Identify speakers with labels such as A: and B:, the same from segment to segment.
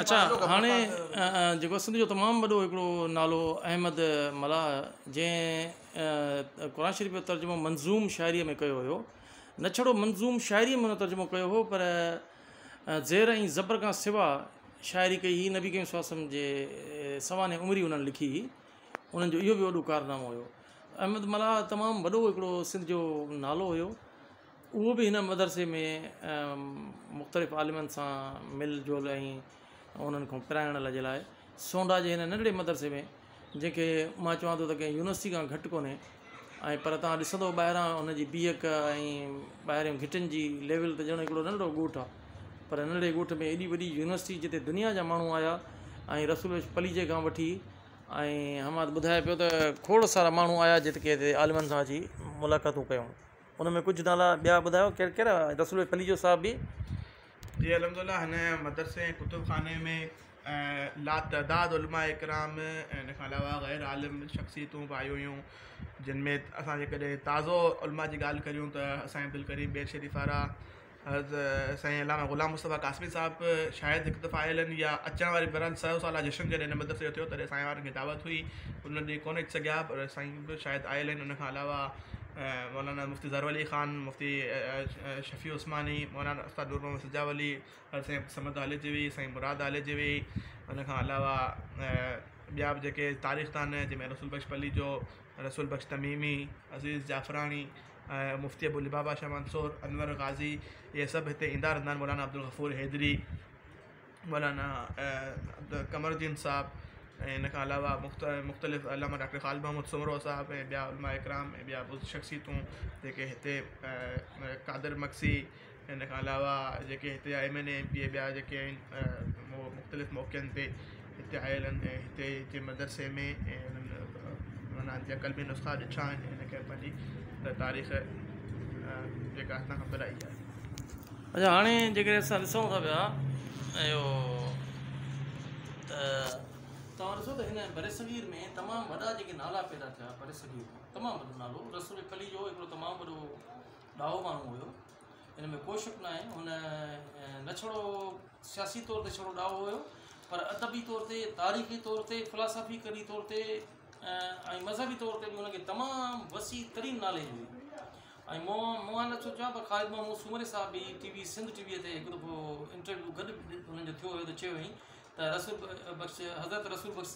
A: اڇا هاڻي جيڪو سنڌ جو تمام وڏو هڪڙو نالو احمد ملاح، جنهن قرآن شريف جو ترجمو منظوم شاعريء ۾ ڪيو هيو، نه ڇڙو منظوم شاعريء ۾ هن ترجمو ڪيو هو پر زير ۽ زبر کان سوا شاعري ڪئي هئي. نبي ڪريم صلي الله عليه وسلم جي سوانح عمري انهن لکي هئي، انهن جو اهو به وڏو ڪارنامو هيو. احمد ملاح تمام وڏو هڪڙو سنڌ جو نالو هيو، اهو به هن مدرسي ۾ مختلف عالمن سان مل جول ۽ انهن کان پرائڻ جي لاء سونڊا جي هن ننڍڙي مدرسي ۾، جنهن کي مان چوان ٿو ته ڪنهن يونيورسٽي کان گهٽ ڪونهي، ۽ پر توهان ڏسندو ٻاهران ان جي بيهڪ ۽ ٻاهرين گهٽين جي ليول ته ڄڻ هڪڙو ننڍڙو ڳوٺ آهي، پر ننڍڙي ڳوٺ ۾ ايڏي وڏي يونيورسٽي جتي دنيا جا ماڻهو آيا ۽ رسول بخش پليجي کان وٺي ۽ حماد ٻڌائي پيو ته کوڙ سارا ماڻهو آيا جيڪي هتي عالمن سان اچي ملاقاتون ڪيون. ان ۾ ڪجهه نالا ٻيا ٻڌايو ڪهڙا ڪهڙا؟ رسول بخش پليجو صاحب به.
B: جي الحمدلله هن مدرسي ۽ ڪتب خاني ۾ لاتعداد علماء ڪرام ۽ ان کان علاوه غير عالم شخصيتون به آيون هيون، جن ۾ اسان جيڪڏهن تازو علماء جي ڳالهه ڪريون ته اسان جي عبدالڪريم ٻير شريف وارا حضرت سائين علامه غلام مصطفيٰ قاسمي صاحب شايد هڪ دفعا آيل آهن يا اچڻ واري، بهرحال 100 سالا جشن جڏهن هن مدرسي جو ٿيو تڏهن سائين وارن کي دعوت هئي، ان ڏينهن ڪونه اچي سگهيا پر سائين به شايد آيل آهن. ان کان علاوه مولانا مفتي زهر ولي خان، مفتي شفيع عثماني، مولانا استاد نور محمد سجاولي، حضرت سائين عبدالصمد هاليجوي، سائين مراد هاليجوي، ان کان علاوه ٻيا به جيڪي تاريخدان جنهن ۾ رسول بخش پليجو، رسول بخش تميمي، عزيز جعفراڻي، مفتي ابو لبابه شاهه منصور، انور غازي، اهي سڀ هتي ايندا رهندا آهن. مولانا عبدالغفور حيدري، مولانا قمر الدين صاحب ۽ ان کان علاوه مختلف علامه ڊاڪٽر خالد محمد سومرو صاحب ۽ ٻيا علماء ڪرام ۽ ٻيا شخصيتون جيڪي هتي قادر مگسي، ان کان علاوه جيڪي هتي جا M N A, M P A ٻيا جيڪي آهن اهي مختلف موقعن تي هتي آيل آهن ۽ هتي جي مدرسي ۾ انهن معنيٰ جا قلمي نسخا ڏٺا آهن، ان ڪري پنهنجي تاريخ جيڪا هتان کان پرائي آهي.
A: اڇا هاڻي جيڪڏهن اسان ڏسون ٿا پيا اهو ته توهان ڏسو ته هن برصغير ۾ تمام وڏا جيڪي نالا پيدا ٿيا، برصغير ۾ تمام وڏو نالو رسول پليجو هڪڙو تمام وڏو ڏاهو ماڻهو هيو، ان ۾ ڪو شڪ ناهي. هن نه ڇڙو سياسي طور تي ڇڙو ڏاهو هيو پر ادبي طور تي، تاريخي طور تي، فلاسافيڪلي طور تي ۽ مذهبي طور تي به هن کي تمام وسيع ترين ناليج هئي. ۽ مون نه ٿو چوان پر خالد محمود سومري صاحب به ٽي وي سنڌ ٽي ويء تي هڪ دفعو انٽرويو گڏ انهن جو ٿيو هيو ته چيو هئائين ته رسول بخش، حضرت رسول بخش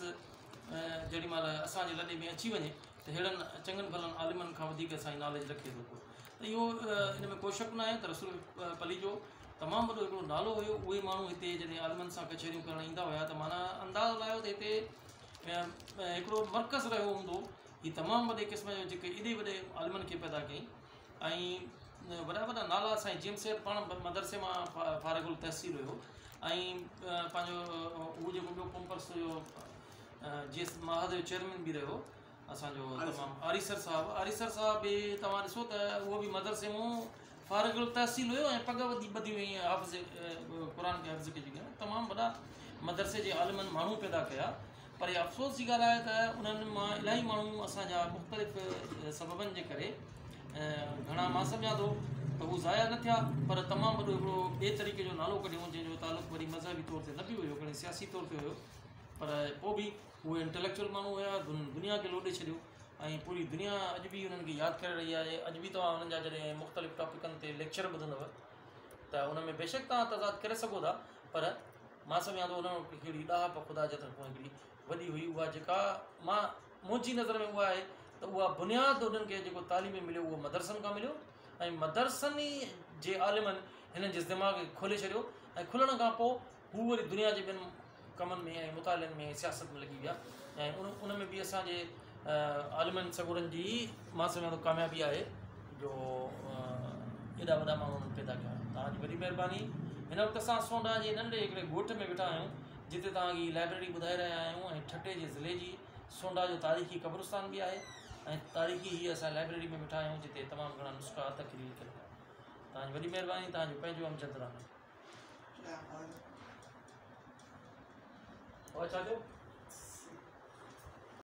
A: جيڏي مهل اسان جي لڏي ۾ اچي وڃي ته ههڙن چڱن ڀلن عالمن کان وڌيڪ اسان جي ناليج رکي ٿو پيو. ته اهو ان ۾ ڪو شڪ ناهي ته رسول پليجو تمام وڏو هڪڙو نالو هيو. اهي ماڻهو هتي جڏهن عالمن سان ڪچهريون ڪرڻ ايندا هيا ته معنيٰ اندازو لايو ته هتي هڪڙو مرڪز رهيو هوندو. هي تمام وڏي قسم جو جيڪي ايڏي وڏي عالمن کي پيدا ڪيائين ۽ وڏا وڏا نالا سائين جي ايم سيد پاڻ مدرسي مان فارغ التحصيل هيو ۽ پنهنجو هو جيڪو ٻيو قومپرست هيو جي ايس مهاد جو چيئرمين به رهيو اسان جو تمام آريسر صاحب، آريسر صاحب به توهان ڏسو ته اهو به مدرسي مون فارغ التحصيل هيو ۽ پڳ وڌي ٻڌي هئي حافظ قرآن کي حفظ ڪجي گيا. تمام وڏا مدرسي جي عالمن ماڻهو پيدا ڪيا پر اها افسوس جي ڳالهه آهي ته انهن مان الاهي ماڻهو اسان جا مختلف سببن جي ڪري گهڻا مان سمجهان ٿو ته هو ضايع نه ٿيا پر تمام وڏو هڪڙو ٻئي طريقي جو نالو ڪڍيو جنهن جو تعلق وري مذهبي طور تي نه به هيو، گهڻي سياسي طور تي هيو، پر پوء به اهي انٽليڪچوئل ماڻهو هيا، دنيا کي لوڏي ڇڏيو ۽ پوري دنيا اڄ به انهن کي ياد ڪري رهي آهي. اڄ به توهان انهن جا جڏهن مختلف ٽاپڪن تي ليڪچر ٻڌندؤ ته ان ۾ بيشڪ توهان تضاد ڪري سگهو ٿا پر مان سمجهان ٿو انهن وٽ هڪڙي ڏاهپ خدا جي طرفون هڪڙي وڏي هئي، اها جيڪا مان منهنجي نظر ۾ اها آهي ته اها بنياد انهن کي جيڪو تعليم مليو اهو مدرسن کان مليو ۽ مدرسن ئي جي عالمن هنن جي دماغ کي کولي ڇڏيو ۽ کلڻ کان پوء هو وري دنيا جي ٻين ڪمن ۾ ۽ مطالعن ۾ ۽ سياست ۾ لڳي ويا ۽ ان ۾ به اسان جي عالمن سڳورن جي مان سمجهان ٿو ڪاميابي آهي جو ايڏا وڏا ماڻهو انهن پيدا ڪيا. توهان جي وڏي مهرباني. هن وقت اسان سونڊا جي ننڍڙي هڪڙي ڳوٺ ۾ ويٺا آهيون جتي توهان کي هي لائبريري ٻڌائي رهيا آهيون ۽ ٺٽي جي ضلعي جي سونڊا جو تاريخي قبرستان به آهي ۽ تاريخي هي اسان لائبريري ۾ ويٺا آهيون جتي تمام گهڻا نسخا تقرير لکيل پيا. توهان جي وڏي مهرباني. توهان جو پنهنجو امجد راڻو. ڇا ٿيو؟